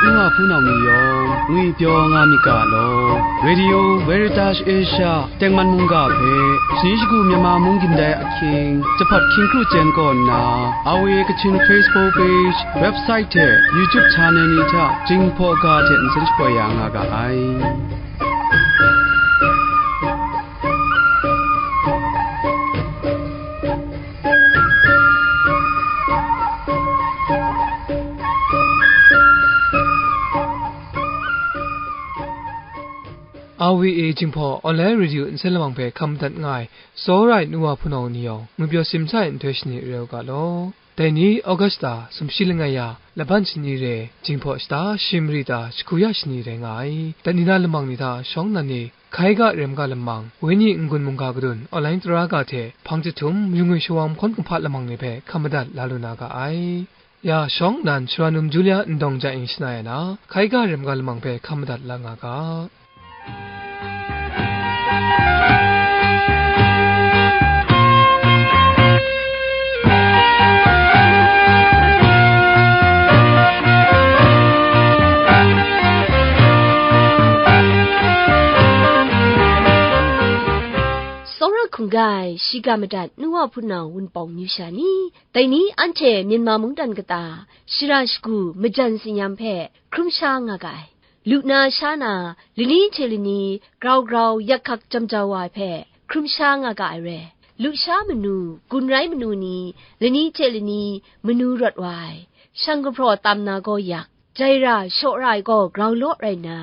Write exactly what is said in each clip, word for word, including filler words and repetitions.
N wa hpunau ni yawng ngwi pyaw nga myit ga law, Radio Veritas Asia tengman mungga hpe, shani shagu Myanmar mung gindai ahkying, jahpawt hkying kru chyen kaw nna, R V A Kachin Facebook page, website hte YouTube channel ni hta Jinghpaw ga hte nsen shapoi ya nga ga ai. R V A Jinghpaw Online Radio nsen lamang hpe hkam madat nga ai, tsawra ai nu wa hpunau ni yawng, ngwi pyaw sim hta e nhtoi shani re u ga law. Dai ni August lata sumshi langai ya, laban shani re, Jinghpaw shata shi mari ta jahku ya shani rai nga ai. Dai ni na lamang ni hta shawng nnan e, hkai ga rem ga lamang, wenyi n-gun mungga gadun, online tara ga hte, hpang jahtum, yu ngwi shawa mahkawn kumhpa lamang ni hpe hkam madat la lu na ga ai. Ya shawng nnan, Sara Num Julia Ndawng ja ing shana ya na, hkai ga rem ga lamang hpe hkam madat la nga ga. Tsawra hkungga ai, shiga madat nu wa hpunau wunpawng amyu sha ni, dai ni anhte Myanmar mungdan kata shara shagu majan tsinyam hpe hkrum sha nga ga ai. Lu na sha na, lani hte lani grau grau yak hkak jam jau wa ai hpe hkrum sha nga ga ai re. Lusha manu, gun rai manu ni, lani hte lani manu rawt wa ai, shang gumhpraw tam na gaw yak, jai ra, shaw ra ai gaw grau law rai nna,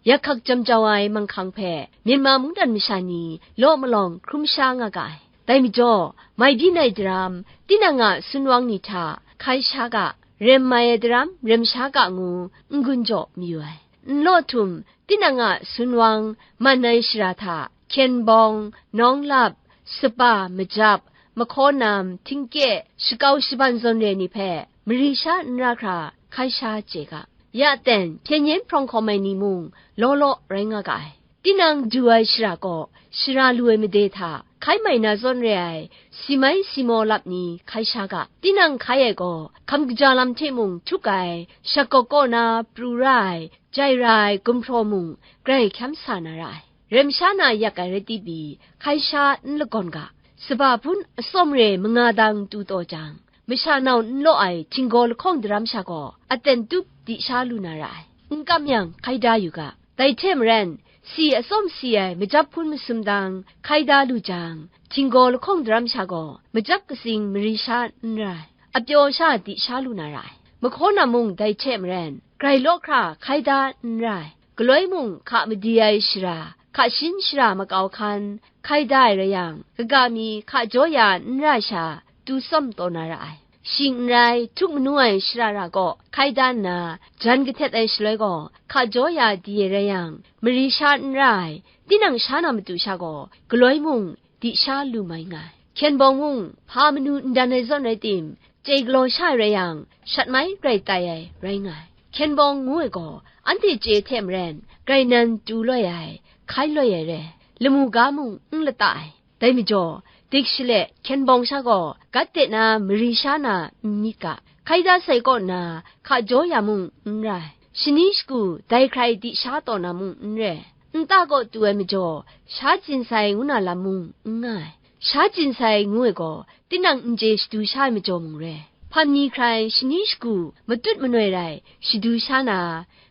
yak hkak jam jau ai manghkang hpe Myanmar mungdan masha ni law malawng hkrum sha nga ga ai. Dai majaw, mai byin ai daram, tinang a sunwang ni hta hkai sha ga, rem mai ai daram, rem sha ga ngu, n-gun jaw mayu ai. Nlaw htum, tinang a sunwang, man ai shara hta, hkyen bawng, nawng lap, sapa, majap, mahkaw nam, htingkye, shakau shaban zawn re ni hpe mari sha n ra hkra hkai sha chye ga. Ya ten, hpyen yen hprawng hkawm ai ni mung law law rai nga ga ai. Tinang du ai shara kaw, shara lu ai made hta hkai mai na zawn re ai, si mai si maw lap ni hkai sha ga. Tinang hkai ai gaw, hkam kaja lam hte mung htuk ai, shakawk kaw na pru ra ai, jai ra ai gumhpraw mung grai hkyam sa na ra ai. Rem sha na yak ai rai ti pyi, hkai sha n lagawn ga. Saba hpun atsawm re manga dang tu taw jang, masha nau n law ai htinggaw lahkawng daram sha gaw aten tup di sha lu na ra ai. N kam yang, hkai da yu ga. Dai hte maren, si atsawm si ai majap hpun masum dang hkai da lu jang, htinggaw lahkawng daram sha gaw majap katsing mari sha n ra ai, apyaw sha di sha lu na ra ai. Mahkaw nam mung dai hte maren, grai law hkra hkai da n ra ai. Galoi mung hka madi ai shara, hka shin shara makau hkan hkai da ai rai yang, kaga mi hka jaw ya n ra ai sha, tu tsawm taw na ra ai. Shing n rai, htuk manu ai shara ra kaw hkai da nna, jan kahtet ai shaloi gaw, hka jaw ya di ai rai yang, mari sha n ra ai, tinang sha na matu sha gaw, galoi mung di sha lu mai nga ai. Hkyen bawng mung, hpa manu n dan ai zawn rai tim, chye galaw sha ai rai yang, shat mai grai tai ai rai nga ai. Hkyen bawng ngu ai gaw, anhte chye hte maren, grai nan tu loi ai, hkai loi ai re, lamu ga mung n lata ai. Dai majaw, dik shale hkyen bawng sha gaw, gat de na mari sha na n myit ga, hkai da sai kaw nna, hka jaw ya mung n rai, shani shagu dai hkrai di sha taw na mung n re, nta kaw tu ai majaw, sha jin sai ngu na lam mung n nga ai. Sha jin sai ngu ai gaw, tinang n chye shadu sha ai majaw mung re, hpan ni hkrai shani shagu matut manoi rai shadu sha na,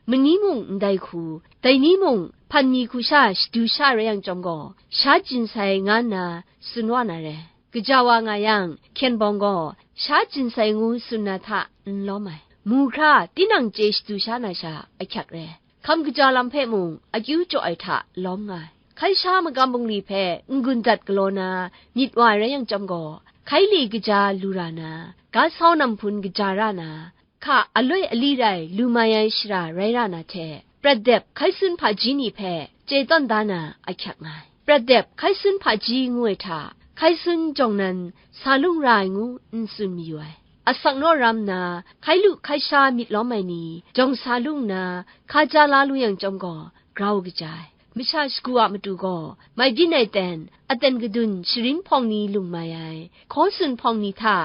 mani mung ndai hku, dai ni mung hpan ni hku sha shadu sha rai yang chyawm gaw, sha jin sai nga nna tsun wa na re. Kaja wa nga yang, hkyen bawng gaw sha jin sai ngu tsun na hta n lawm ai. Mu hkra tinang chye shadu sha na sha ahkyak re. Hkam kaja lam hpe mung akyu chyaw ai hta lawm nga ai. Hkai sha magam bungli hpe n-gun dat galaw na myit wa ai rai yang chyawm gaw, hkai li kaja lu ra na, ga sau nam hpun kaja ra na, hka aloi ali rai lu mai ai shara rai ra na hte, prat dep hkai sun hpaji ni hpe chye tawn da na ahkyak nga ai. Prat dep hkai sun hpaji ngu ai hta, hkai sun jawng nan sa lung ra ai ngu n tsun mayu ai. Asak naw ram nna, hkai lu hkai sha myit lawm ai ni, jawng sa lung nna, hka ja la lu yang chyawm gaw, grau kaja ai. Masha shagu a matu gaw, mai byin ai ten, aten kadun sharin hpawng ni lung mai ai, hkaw tsun hpawng ni hta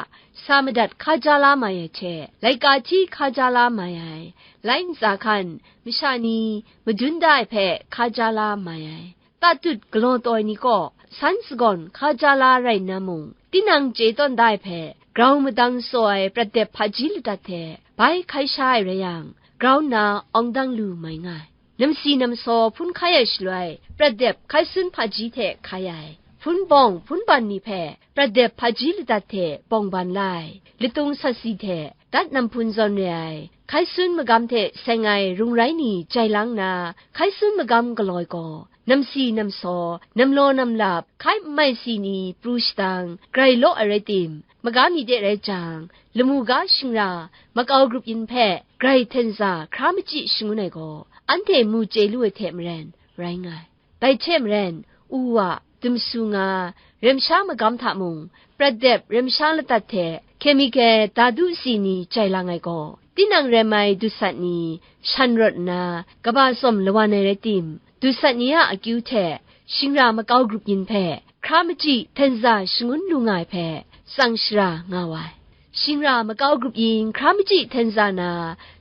sa madat hka ja la mai ai hte, laika hti hka ja la mai ai, lai ntsa hkan masha ni madun da ai hpe hka ja la mai ai, tatut galaw taw ai ni kaw san sagawn hka ja la rai nna mung, tinang chye tawn da ai hpe grau madang tsaw ai prat dep hpaji ladat hte bai hkai sha ai rai yang, grau nna awng dang lu mai nga ai. Namsi namsaw hpun hkai ai shaloi, prat dep hkai sun hpaji hte hkai ai, hpun bawng hpun ban ni hpe prat dep hpaji ladat hte bawng ban la ai, latung sat si hte dat nam hpun zawn re ai, hkai sun magam hte seng ai rung rai ni jai lang nna, hkai sun magam galaw ai gaw, namsi namsaw, namlaw namlap, hkai n mai si ni pru shatang, grai law ai rai tim, maga mi de rai jang, lamu ga shingra makau grup yin hpe grai hten za hkra machyi shangun ai gaw, anhte mu chye lu ai hte maren rai nga ai. Dai hte maren, u wa, dumsu nga, rem sha magam hta mung, prat dep rem sha ladat hte, kemikel dadu si ni jai lang ai gaw, tinang rem ai dusat ni shan rawt nna, kaba tsawm lawan ai rai tim, dusat ni a akyu hte, shingra makau grup yin hpe, hkra machyi hten za shangun lu nga ai hpe, tsang shara nga wa ai. Shingra makau grup yin hkra machyi hten za na,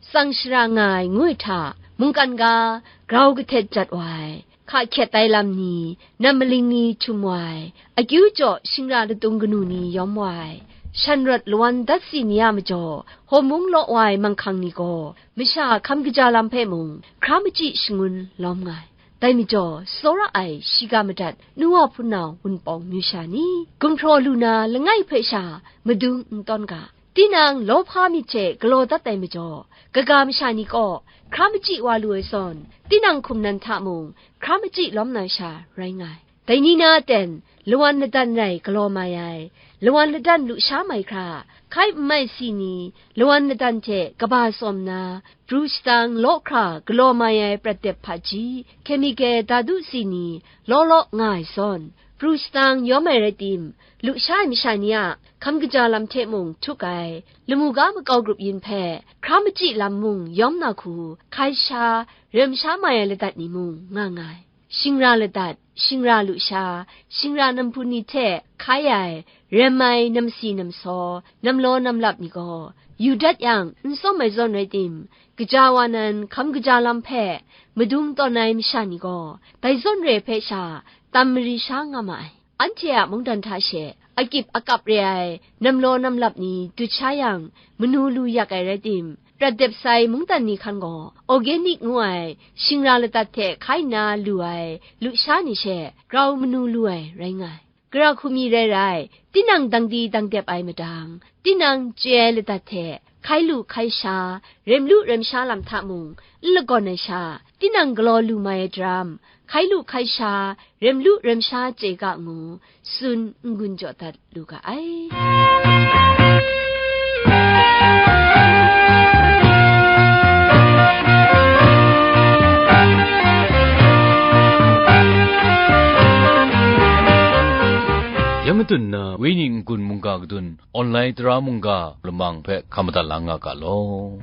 tsang shara nga ai ngu ai hta, mungkan ga grau kahtet jat wa ai, hka hkyet ai lam ni, nam maling ni htum wa ai, akyu jaw shingra latung kanu ni yawm wa ai, shan rawt lawan dat si ni a majaw, hawmung law wa ai manghkang ni gaw, masha hkam kaja lam hpe mung hkra machyi shangun lawm nga ai. Dai majaw, tsawra ai shiga madat nu wa hpunau wunpawng myu sha ni, gumhpraw lu na langai hpe sha madung n tawn ga. Tinang lawhpa myit hte galaw dat ai majaw, kaga masha ni kaw hkra machyi wa lu ai zawn, tinang hkum nan hta mung hkra machyi lawm na sha rai nga ai. Dai ni na ten, lawan ladan rai galaw mai ai, lawan ladan lusha mai hkra, hkai n mai si ni, lawan ladan hte kaba tsawm na, pru shatang law hkra galaw mai ai prat dep hpaji, kemikel dadu si ni, law law nga ai zawn, pru shatang yawm ai rai tim, lusha ai masha ni a hkam kaja lam hte mung htuk ai, lamu ga makau grup yin hpe hkra machyi lam mung yawm na hku hkai sha, rem sha mai ai ladat ni mung nga nga ai. Shingra ladat, shingra lusha, shingra namhpun ni hte hkai ai, rem ai namsi namsaw, namlaw namlap ni gaw, yu dat yang, n tsawm ai zawn rai tim, kaja wa nan hkam kaja lam hpe madung tawn ai masha ni gaw, dai zawn re hpe sha tam mari sha nga ma ai. Anhte a mungdan hta she, akip akap re ai namlaw namlap ni dut sha yang, manu lu yak ai rai tim, prat dep sai mungdan ni hkan gaw, organic ngu ai shingra ladat hte hkai nna lu ai lusha ni she grau manu lu ai rai nga ai. Gara hku mi rai rai, tinang dangdi dangdep ai madang, tinang chye ai ladat hte hkai lu hkai sha, rem lu rem sha lam hta mung n lagawn ai sha, tinang galaw lu mai ai daram, hkai lu hkai sha, rem lu rem sha chye ga ngu, tsun n-gun jaw dat lu ga ai. Ya matun na, Wenyi n-gun mungga kadun, online tara mungga lamang hpe hkam madat la nga ga law.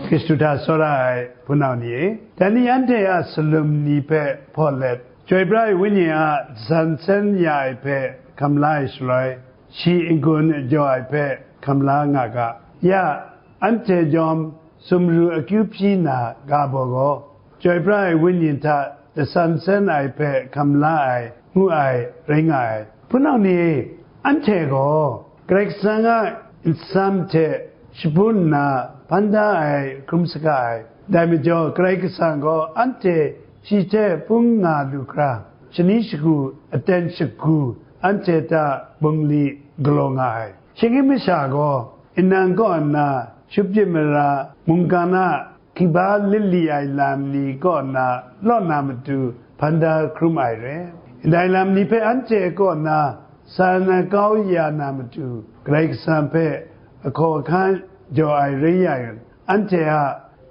Hkristu hta tsawra ai hpunau ni e, dai ni anhte a salum ni hpe hpaw let, Chyoi pra ai Wenyi a san sen ya ai hpe hkam la ai shaloi, shi n-gun jaw ai hpe hkam la nga ga. Ya, anhte jawm sumru akyu hpyi na ga baw gaw, Chyoi pra ai Wenyi hta dasan sen ai hpe hkam la ai, ngu ai rai nga ai. Hpunau ni e, anhte gaw Karai Kasang a nsam hte shapun nna hpan da ai hkrum saga ai. Dai majaw, Karai Kasang gaw anhte shi hte pung nga lu hkra, shani shagu aten shagu anhte hta bungli galaw nga ai. Shinggyim masha gaw, nnan kaw nna shut myit mara mungkan a hkiba lit li ai lam ni kaw na law na matu hpan da hkrum ai re. Ndai lam ni hpe anhte kaw na san kau ya na matu, Karai Kasang hpe ahkaw ahkan jaw ai re yang, anhte a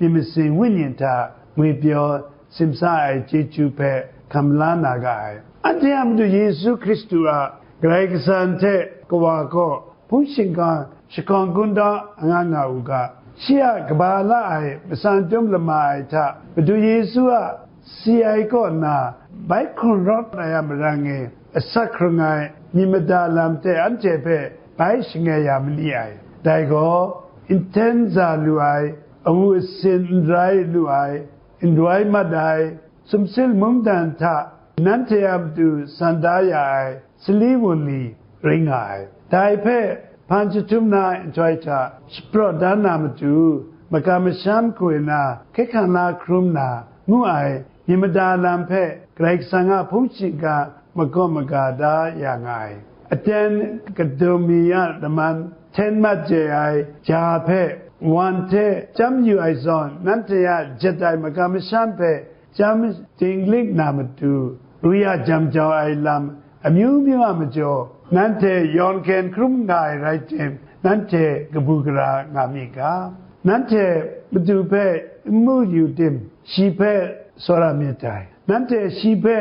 myit masin Wenyi hta ngwipyaw simsa ai chyeju hpe hkam la na ga ai. Anhte a Madu Yesu Hkristu a Karai Kasang hte Kawa kaw hpung shingkang shakawng kungdaw nga nga u ga, shi a kaba la ai matsan dum lama ai hta Madu Yesu a si ai kaw na bai hkrung rawt ai a marang e asak hkrung ai myit mada lam hte anhte hpe bai shangai ya ma ni ai. Dai gaw, nhten za lu ai, awu asin n rai lu ai, n rai mat ai, sumsing mungdan hta nanhte a matu san da ya ai sali wunli rai nga ai. Dai hpe hpan jahtum na ai nhtoi hta shapraw dan na matu, makam masham hku na hkye hkrang la hkrum na ngu ai myit mada lam hpe Karai Kasang a hpung shingkang makaw maga da ya nga ai. Aten kadum mi a laman hten mat je ai ja hpe wan hte chyam yu ai zawn, nanhte a jet ai makam masham hpe chyam dinglik na matu, ru ya jam jau ai lam amyu myu a majaw, nanhte yawn hkyen hkrum nga ai rai tim, nanhte kabu gara nga mi ga? Nanhte madu hpe n mu yu tim, shi hpe tsawra myit dai. Nanhte shi hpe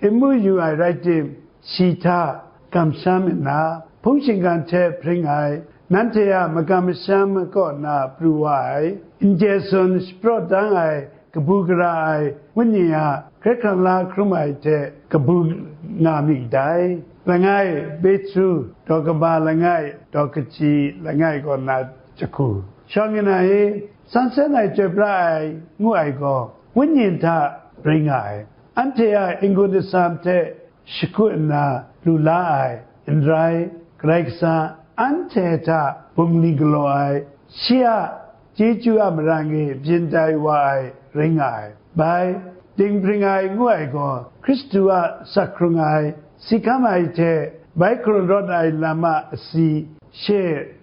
n mu yu ai rai tim, shi hta kamsham nna, hpung shingkang hte hpring ai, nanhte a makam masham kaw na pru wa ai, n chye tsun shapraw dang ai, kabu gara ai Wenyi a hkye hkrang la hkrum ai hte kabu nga myit dai. Langai Petru, daw kaba langai, daw kaji langai kaw na jahku. Shawng nna e, san san ai chyoi pra ai ngu ai gaw, Wenyi hta rai nga ai. Anhte a n-gun atsam hte shakut nna lu la ai, n rai, Karai Kasang anhte hta bungli galaw ai, shi a chyeju a marang e byin tai wa ai rai nga ai. Bai, dinghpring ai ngu ai gaw, Hkristu a sak hkrung ai, si hkam ai hte bai hkrung rawt ai lam a asi she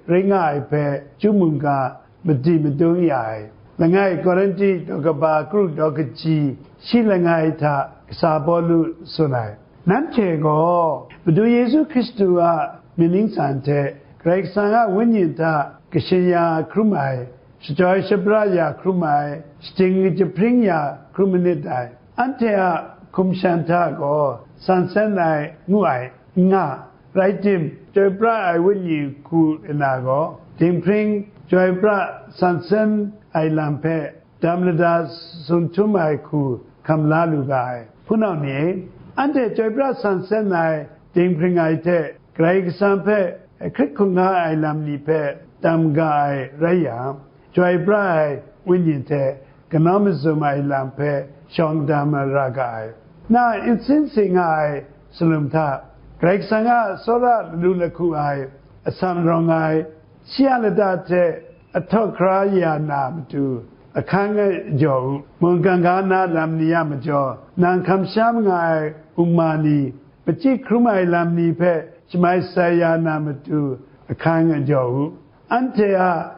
rai nga ai hpe, chyum mungga madi madung ya ai. Langai Korinti daw kaba kru daw kaji shi langai hta kasa Pawlu tsun ai. Nanhte gaw Madu Yesu Hkristu a myit ningsang hte Karai Kasang a Wenyi hta kashin ya hkrum ai, shachyoi shapra ya hkrum ai, shading jahpring ya hkrum manit dai. Anhte a hkum shan hta gaw san san ai ngu ai, n nga, rai tim, chyoi pra ai Wenyi hku nna gaw, dinghpring chyoi pra san san ai lam hpe dam lada tsun htum ai hku hkam la lu ga ai. Hpunau ni e, anhte chyoi pra san san ai dinghpring ai hte Karai Kasang hpe hkrit hkungga ai lam ni hpe dam ga ai rai yang, chyoi pra ai Wenyi hte kanawn mazum ai lam hpe shawng dam ra ga ai. Na nsin si nga ai salum hta, Karai Kasang a tsawra lalu lahku ai, atsam rawng ai, shi a lata hte ahtawk hkra ya na matu ahkang jaw u. Mungkan ga na lam ni a majaw, nang kamsham nga ai uma ni, machyi hkrum ai lam ni hpe shamai shatsai ya na matu ahkang jaw u. Anhte a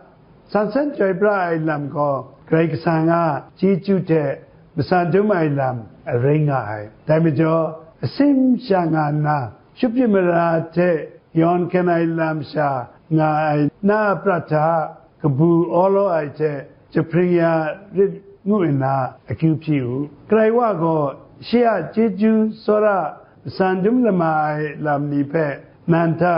san san chyoi pra ai lam gaw, Karai Kasang a chyeju hte matsan dum ai lam rai nga ai. Dai majaw, asim sha nga nna, shupjin mara hte yawn hkyen ai lam sha nga ai na a prat hta, kabu awlaw ai hte jahpring ya rit ngu nna akyu hpyi u. Karai wa gaw shi a chyeju tsawra matsan dum lama ai lam ni hpe nan hta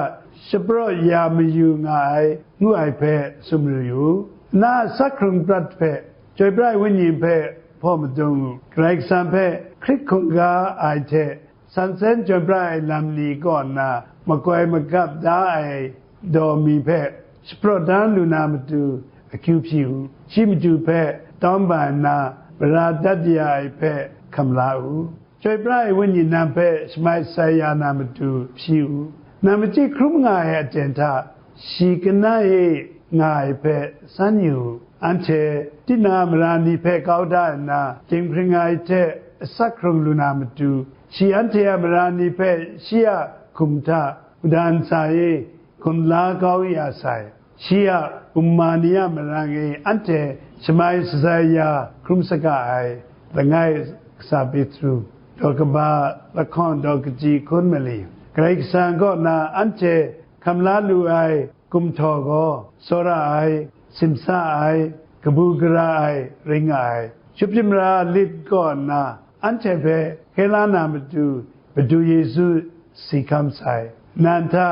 shapraw ya mayu nga ai ngu ai hpe sumru yu u. Na a sak hkrung prat hpe chyoi pra ai Wenyi hpe hpaw madung u. Karai Kasang hpe hkrit hkungga ai hte san san chyoi pra ai lam ni kaw nna makoi magap da ai daw mi hpe shapraw dan lu na matu akyu hpyi u. Shi matu hpe tawng ban nna mara dat ya ai hpe hkam la u. Chyoi pra ai Wenyi nang hpe shamai shatsai ya na matu hpyi u. Nang machyi hkrum nga ai aten hta shi kana e nga ai hpe san yu u. Anhte tinang a mara ni hpe kau da nna, dinghpring ai hte asak hkrung lu na matu, shi anhte a mara ni hpe shi a hkum hta mada ntsa e gun la kau ya sai. Shi a uma ni a marang e anhte shamai shatsai ya hkrum saga ai, langai kasa Petru, daw kaba lahkawng daw kaji hkun mali. Karai Kasang kaw na anhte hkam la lu ai gumhtaw gaw, tsawra ai, simsa ai, kabu gara ai, rai nga ai. Shupjin mara lit kaw nna, anhte hpe hkye la na matu, Madu Yesu si hkam sai. Nan hta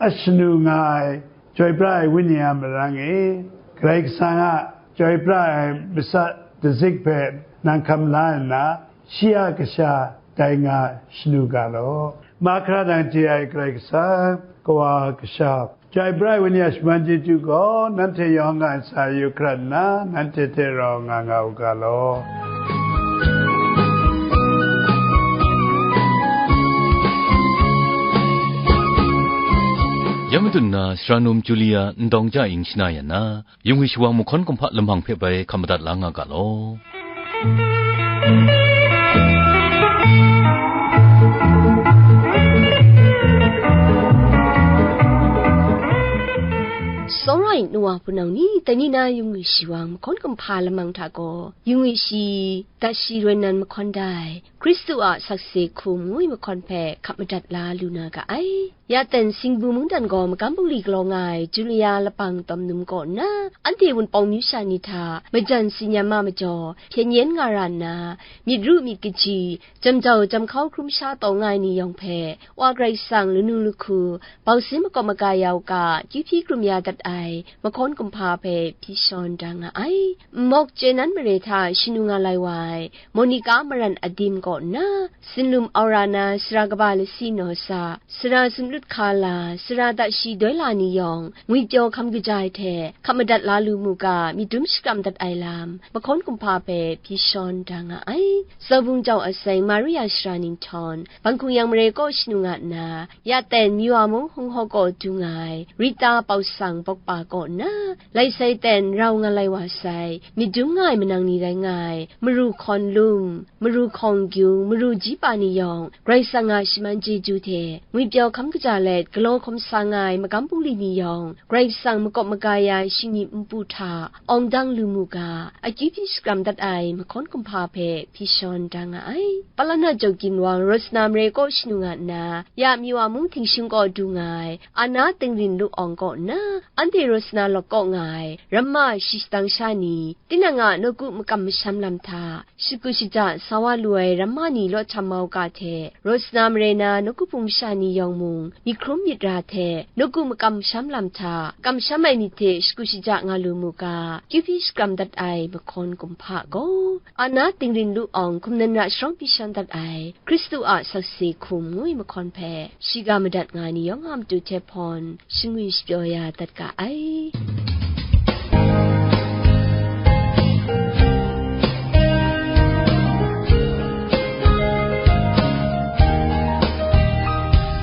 a shanu nga ai Chyoi pra ai wenyi a marang e, Karai Kasang a chyoi pra ai masat dazik hpe nang hkam la nna, shi a kasha dai nga shanu ga law. Mahkra nang chye ai Karai Kasang, Kawa Kasha, chyoi pra ai wenyi a shaman chyeju gaw nanhte yawng a ntsa yu hkrat nna, nanhte hte rau nga nga u ga law. Ya madun na, sara num Julia ndawng ja ing shana yan na, yung ai shawang mahkawn kumhpa lamang hpe bai hkap madat la nga ga law. Sawra ai nu wa hpunau ni, dai ni na yung ai shawang mahkawn kumhpa lamang hta gaw, yung ai shi, dat shi roi nan mahkawn dai, Hkristu a sakse hkum ngu ai mahkawn hpe hkap madat la lu na ga ai. Ya ten Singbu mungdan gaw magam bungli galaw nga ai Julia lapang tawn num kaw nna, anhte Wunpawng myu sha ni hta majan tsin yan ma majaw, hpyen yen nga ra nna, myit ru myit kaji, jam jau jam hkau hkrum sha taw nga ai ni yawng hpe, Wa Karai Kasang lanu lahku, bau sin makawp maga ya u ga, kyu hpyi krum ya dat ai mahkawn kumhpa hpe hpyi shawn da nga ai. Nmawk chye nan mare hta shanu nga lai wa ai, Monica maran adim kaw nna, Sinlum Aura na sara kaba lasi naw sa, sara zunlut hka la, sara dat shi doi la ni yawng, ngwipyaw hkam kaja ai hte hkap madat la lu mu ga, myit dum shakram dat ai lam, mahkawn kumhpa hpe hpyi shawn da nga ai. Zaubung jau aseng Maria shara ninghtawng, Bangkung yang mare kaw shanu nga nna, ya ten Miwa mung Hung Haw kaw du nga ai, Rita Pau Sang bawkpa kaw nna, lai sai ten rau nga lai wa sai, myit dum nga ai manang ni rai nga ai, Maru Hkawn Lum, Maru Hkawng Gyung, Maru Ji Pa ni yawng, Karai Kasang a shaman chyeju hte ngwipyaw hkam kaja let, galaw hkawm sa nga ai magam bungli ni yawng, Karai Kasang makawp maga ya ai shingni npu hta awng dang lu mu ga, akyu hpyi shakram dat ai mahkawn kumhpa hpe hpyi shawn da nga ai. Palana Jawk Ginwang Rosna mare kaw shanu nga nna, ya Miwa mung Htingshing kaw du nga ai, Ana Tingrin Lu Awng kaw nna, anhte Rosna lawk kaw nga ai, ramma shi shadang sha ni, tinang a nawku makam masham lam hta, shakut shaja sa wa lu ai ramma ni law htam mau ga hte, Rosna mare na nawku hpung masha ni yawng mung, myit hkrum myit ra hte, nawku makam masham lam hta, kamsham ai myit hte shakut shaja nga lu mu ga, kyu hpyi shakram dat ai mahkawn kumhpa gaw, Ana Tingrin Lu Awng hkum nan ra sharawng hpyi shawn dat ai, Hkristu a sakse hkum ngu ai mahkawn hpe, shiga madat nga ai ni yawng a matu hte hpawn, shangwi shapyaw ya dat ga ai.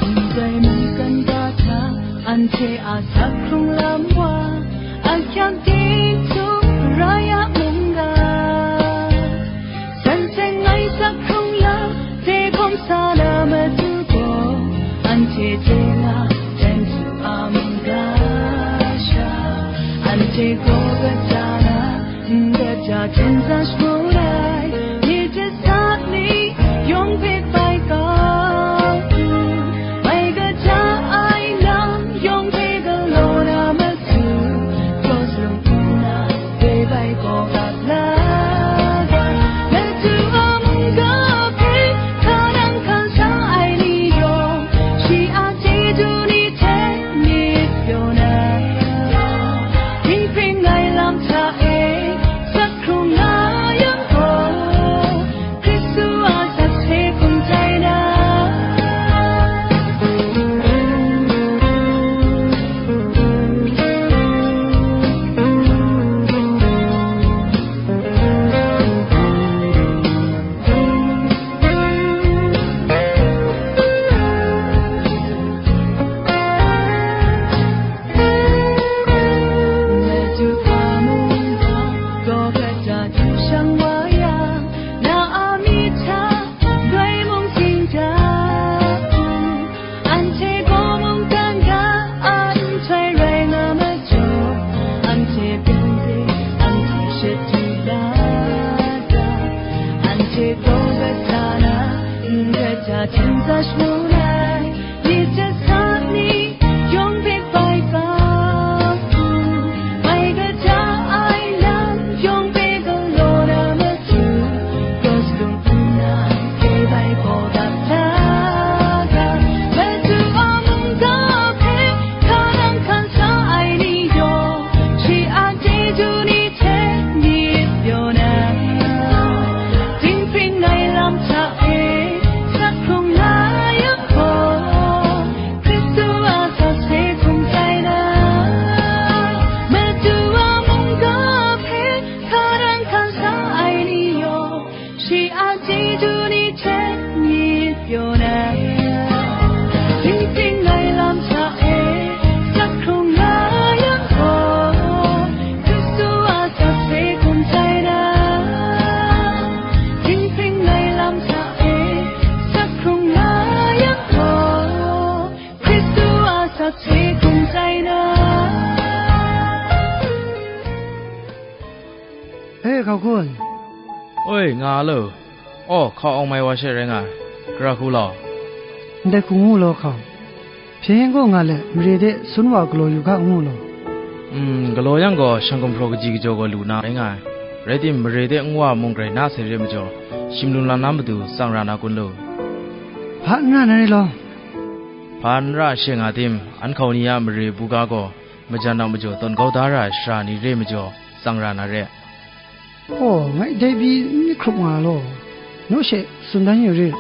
Ndai mungkan ga hta, anhte a sak hkrung lam wa, a hkyang ting htum rai a mungga. San seng ai sak hkrung lam, hte hkawm sa na matu gaw, anhte hte na, jan su a mungga sha, anhte gaw gaja na, n gaja hten sa shagu ai, myit jat sa ni yawng hpe bai kau tu, bai gaja ai lam yawng hpe galaw na matu, gaw salum hku E, hkau kun. Oi, nga lo. Aw, hkau awng mai wa she rai nga ai. Gara hku law. Ndai hku ngu law, hkau. Hpyen gaw nga let, mare de sun wa galaw yu ga ngu law. Mm, galaw yang gaw, shang gumhpraw kaji kajaw gaw lu na rai nga ai. Rai tim, mare de nwa mung grai na sai re majaw, shim lum lam na matu tsang ra na kun lu. Hpa n ra na re law. Hpa n ra she nga tim, an hkau ni a mare buga gaw, majan a majaw tawn kau da ra ai sara ni re majaw, tsang ra na re. Aw, ngai dai pyi n myit hkrup nga law, naw she tsun dan yu rit.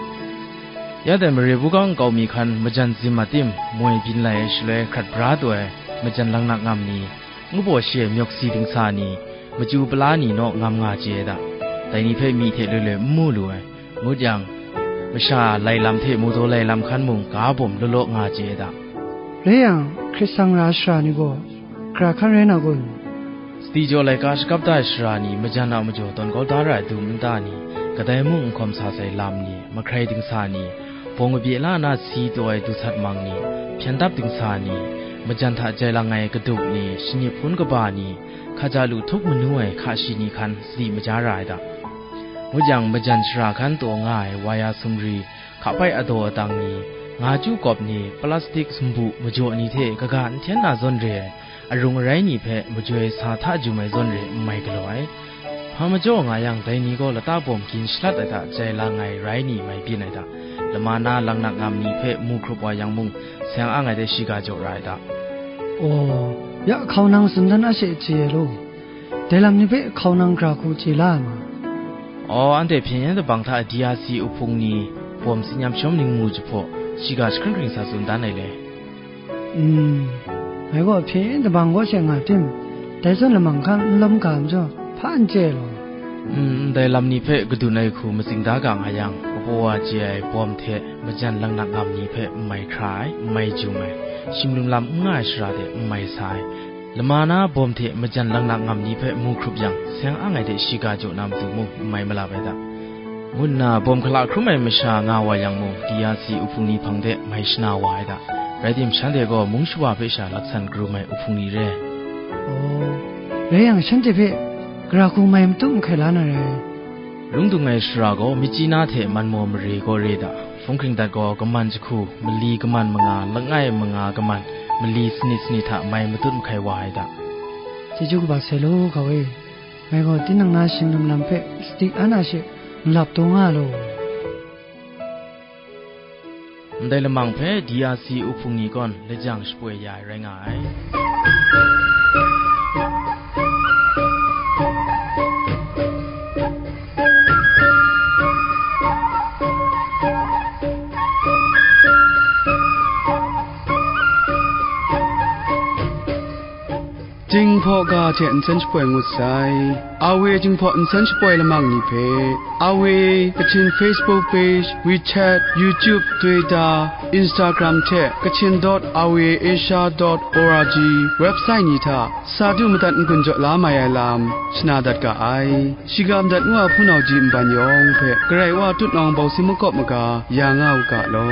Ya dai mare buga nkau mi hkan majan zim a tim moi byin lai ai shaloi hkrat bra taw ai majan laknak ngam ni, ngu baw shi ai myawk si dingsa ni, machyu pala ni naw ngam nga chye ai da. Dai ni hpe myi hte loi loi n mu lu ai, ngut yang, masha lai lam hte mu daw lai lam hkan mung ga bawm law law nga chye ai da. Rai yang, hkrit sang ra ai sara ni gaw, gara hkan rai na kun? Sadi jaw laika shakap da ai sara ni, majan a majaw tawn kau da ra ai dum nta ni, kadai mung n hkawm sa sai lam ni, mahkrai dingsa ni, bawng kabye la na si taw ai dusat mang ni, hpyen dap dingsa ni, majan hta jai lang ai kadup ni, shanip hpun kaba ni, hkaja lu htup manu ai hka shi ni hkan sadi maja ra ai da. Ngut yang, majan shara hkan taw nga ai waya sumri, hkapai adaw adang ni, nga chyu kawp ni, plastik sumbu majaw ni hte kaga n hten na zawn re ai, arung arai ni hpe majoi sa hta jum ai zawn re n mai galaw ai. Hpa majaw nga yang, dai ni gaw lata bawm gin shalat ai hta jai lang ai rai ni mai byin ai hta, lama na laknak ngam ni hpe mu hkrup wa yang mung, seng ang ai de shiga jaw ra ai hta. Aw, ya hkau nang tsun dan a she chye ai law. Dai lam ni hpe hkau nang gara hku chye la ai ma? Aw, anhte hpyen yen dabang hta D R C uhpung ni bawm tsin yam shawm ning mu jahpaw, shiga jahkring hkring sa tsun dan ai le. Mm, ngai gaw hpyen yen dabang kaw she nga tim, dai zawn lamang hkan n lawm ga majaw, hpa n chye ai law. Mm, ndai lam ni hpe kadun ai hku matsing da ga nga yang, kabaw wa chye ai bawm hte majan laknak ngam ni hpe n mai hkra ai, n mai jum ai, shim lum lam n nga ai shara de n mai sa ai, lama na bawm hte majan laknak ngam ni hpe mu hkrup yang, seng ang ai de shiga jaw na matu mung n mai malap ai da. Ngu nna bawm hkala hkrum ai masha nga wa yang mung, D R C uhpung ni hpang de mai shana wa ai da. Rai tim, shanhte gaw mung shawa hpe sha laksan karum ai uhpung ni re. Aw, rai yang, shanhte hpe gara hku mai matut mahkai la na rai. Lung dung ai shara gaw, myitkyina hte manmaw mare gaw re da. Hpung hkring dat gaw, kaman jahku, mali kaman manga, langai manga kaman, mali sanit sanit hta mai matut mahkai wa ai da. Chyeju kaba sai law, hkau e. Ngai gaw tinang na shim lum lam hpe sadi an a she nlap taw nga law. Ndai lamang hpe D R C uhpung ni kawn lajang shapoi ya ai rai nga ai. Jinghpaw ga hte nsen shapoi ngut sai. Awe Jinghpaw nsen shapoi lamang ni hpe, Awe Kachin Facebook page, WeChat, YouTube, Twitter, Instagram hte Kachin dot awe asia dot org website ni hta sa du madat n-gun jaw la mai ai lam shana dat ga ai. Shiga madat ngu a hpunau ji nban yawng hpe Karai Wa tutnawng bawsi makawp maga ya nga u ga law.